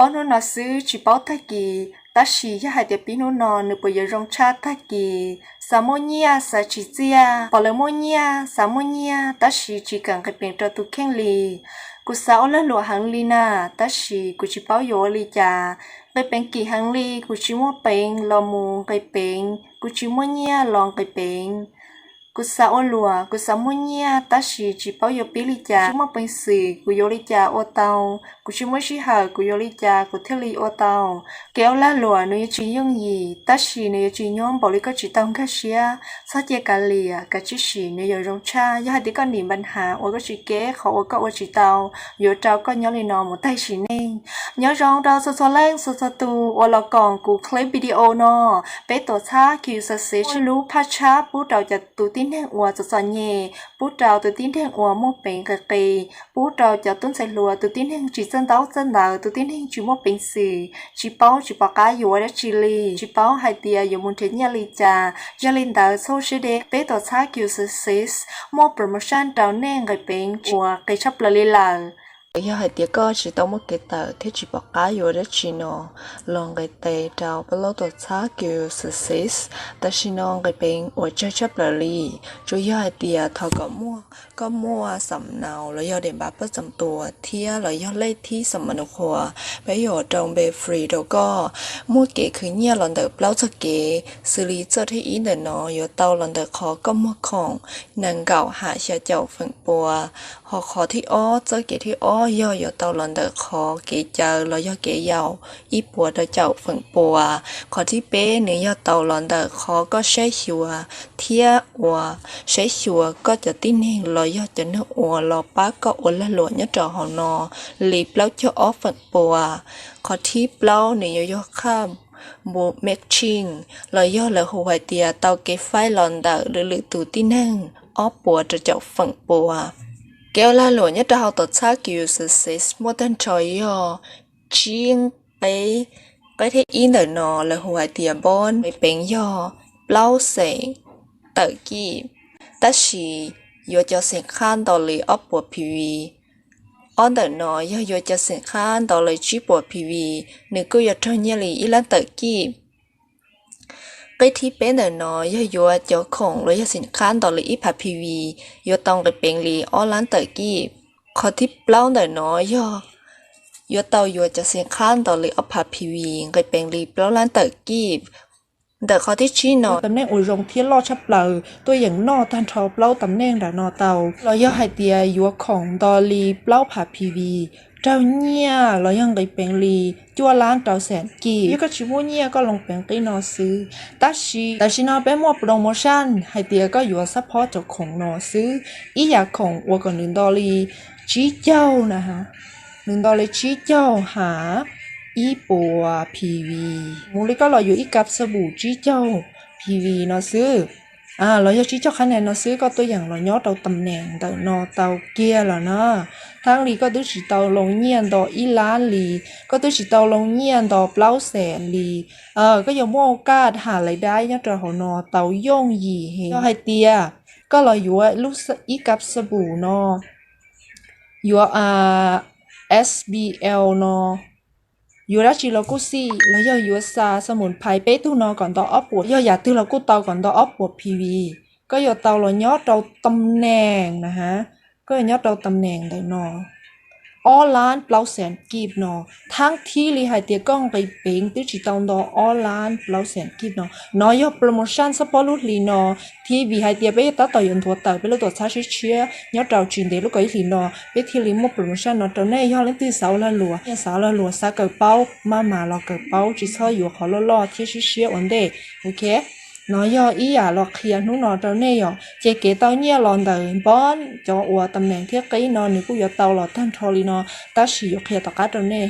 Ob hnub no xwb tsis paub tag kis, tab sis yog hais tias pib hnub no nws puas yuav zoo tshaj tag kis. Xav muaj nyiaj xav tsis txiaj, pom lawv muaj nyiaj xav muaj nyiaj tab sis tsis kawm nqis peev rau tus kheej li. Kuv xav ua lag luam heev li na, tab sis kuv tsis paub yuav ua li cas. Nqis peev kim heev li, kuv tsis muaj peev los mus nqis peev, kuv tsis muaj nyiaj los nqis peev. Kuv xav ua luam, kuv xav muaj nyiaj tab sis tsis paub yuav pib li cas, tsis muaj peev xwm, kuv yuav li cas ua tau? Kuv tsis muaj sij hawm, kuv yuav li cas kuv thiaj li ua tau? Kev ua lag luam nws yuav tsis yooj yim, tab sis nws yuav tsis nyuaj npaum li koj tsis tau nkag siab. Txhob cia kav liam, kav tsij sim nws yuav zoo tshaj. Yog hais tias koj nim npa nhav uas koj tsis kev qhov uas koj ua tsis tau, yuav rau koj nyob li no mus tag sim neej. Nyob zoo rau txhua txhua leej txhua txhua tus uas los koom kuv clip video no. Peb tuam txhab Q Success lub phaj tshab pub rau cov tus tib neeg uas txom txom nyem, pub rau tus tib neeg uas muaj peev qis qis, pub rau cov tub ntxhais hluas, tus tib neeg tsis txawj ntaub txawj ntawv, tus tib neeg tsis muaj peev xwm, tsis paub tsis pom qab yuav ua dab tsi li, tsis paub hais tias yuav mus nrhiav nyiaj li cas. Yog li ntawd txhob siab deb, peb tuam txhab Q Success muaj promotion rau nej nqis peev uas qis tshaj plaws li lawm. Yog hais tias koj tsis tau muaj kev tawm thiab tsis pom qab yuav ua dab tsi no, los nqis tes rau peb lub tuam txhab Q Success. Tam sim no nqis peev uas tsawg tshaj plaws li, tsuas yog hais tias thov kom muaj, koj muaj xam naus los yog dem npav pab txoom tuas thiab los yog lej thib xam ma nus qhuas, peb yuav ua rau npe free rau koj. Muaj kev khwv nyiaj los ntawm plaub txoj kev, xws li txoj thib ib ntawm no yuav tau los ntawm qhov koj muag khoom nees nkaum ham xya caum feem pua. Ho qhov thib ob, txoj kev thib ob yog yuav tau los ntawm qhov kev caw los yog kev yaum ib puas rau caum feem pua. Qhov thib peb nws yog tau los ntawm qhov koj saib xyuas thiab uas saib xyuas koj cov tib neeg los yog cov neeg uas los pab koj ua lag luam nyob rau hauv no li plaub caug ob feem pua. Qhov thib plaub nws yuav yog qhab npu matching los yog lawv hu hais tias tau kev faib los ntawm lwm lwm tus tib neeg ob puas rau caum feem pua. Kev ua lag luam nyob rau hauv tuam txhab Q Success muaj tag nrho yog tsib nqe. Nqe thib ib ntawm no lawv hu hais tias npoj nqis peev yog plaub xeem tawm kib, tab sis yuav cov xeem qhab nto li ob puas P V. Ob ntawm no yog yuav cov xeem qhab nto li tsib puas P V, nws kuj yuav raug nyiaj li ib lab tawm kib. Nqe thib peb ntawm no yog yuav cov khoom los yog xeem qhab nto li ib phav P V, yuav tau nqis peev li ob lab tawm kib. Qhov thib plaub ntawm no yog yuav tau yuav cov xeem qhab nto li ob phav P V, nqis peev li plaub lab tawm kib. Ntawm qhov thib tsib no, tam neej uas zoo thiab loj tshaj plaws tuaj yeem noj tag nrho plaub tam neej nram no tau, los yog hais tias yuav khoom nto li plaub phav P V, raug nyiaj los yog nqis peev li cuaj lab rau xeem kib. Yog koj tsis muaj nyiaj koj los peev qib no xwb. Tab sis tam sim no peb muaj promotion hais tias koj yuav xab phob cov khoom no xwb, ib yam khoom uas kom nws nto li tsib caug na, nws nto li tsib caug ham ib puas P V. Mus li koj los yuav ib kab xab pum tsib caug P V no xwb, los yog tsib caug qhab nees no xwb, koj tuaj yeem los nyob rau tam neem ntawm no tau kiag lawm na. Thaab li koj twb tsis tau loo nyiaj nto ib lab li, koj twb tsis tau loo nyiaj nto plaub xeem li. Koj yuav muaj kaj ham lais daib nyob rau hauv no tau yooj yim heev. Yog hais tias koj los yuav ib kab xab pum no, yuav S B L no, yuav dab tsi los kuj xij, los yog yuav xa xa mus phais peb tug no kom nto ob puas, yog yam twg los kuj tau kom nto ob puas P V. Koj yuav tau los nyob rau tam neem na ha, koj yuav nyob rau tam neem ntawm no ob lab plaub xeem kib no. Thaab thib li hais tias koj nqis peev twb tsis tau nto ob lab plaub xeem kib no. No yog promotion xab phob lub hli no, thib vim hais tias peb yuav tab tom yuav nthuav tawm peb lub tuam txhab tshiab tshiab nyob rau tsis ntev lub kaum ib hlis no, peb thiaj li muaj promotion no rau nej. Yog leej twg xav ua lag luam, xav ua lag luam xav kawm paub, maj mam los kawm paub, tsis txhob yuav qhov loj loj thiab siab siab ua ntej. Ok, no yog ib yam los qhia hnub no rau nej yom. Ces kev tau nyiaj los ntawm npoj cov uas tam neem thiab qib no nws kuj yuav tau los tag nrho li no, tab sis yuav qhia tom qab rau nej.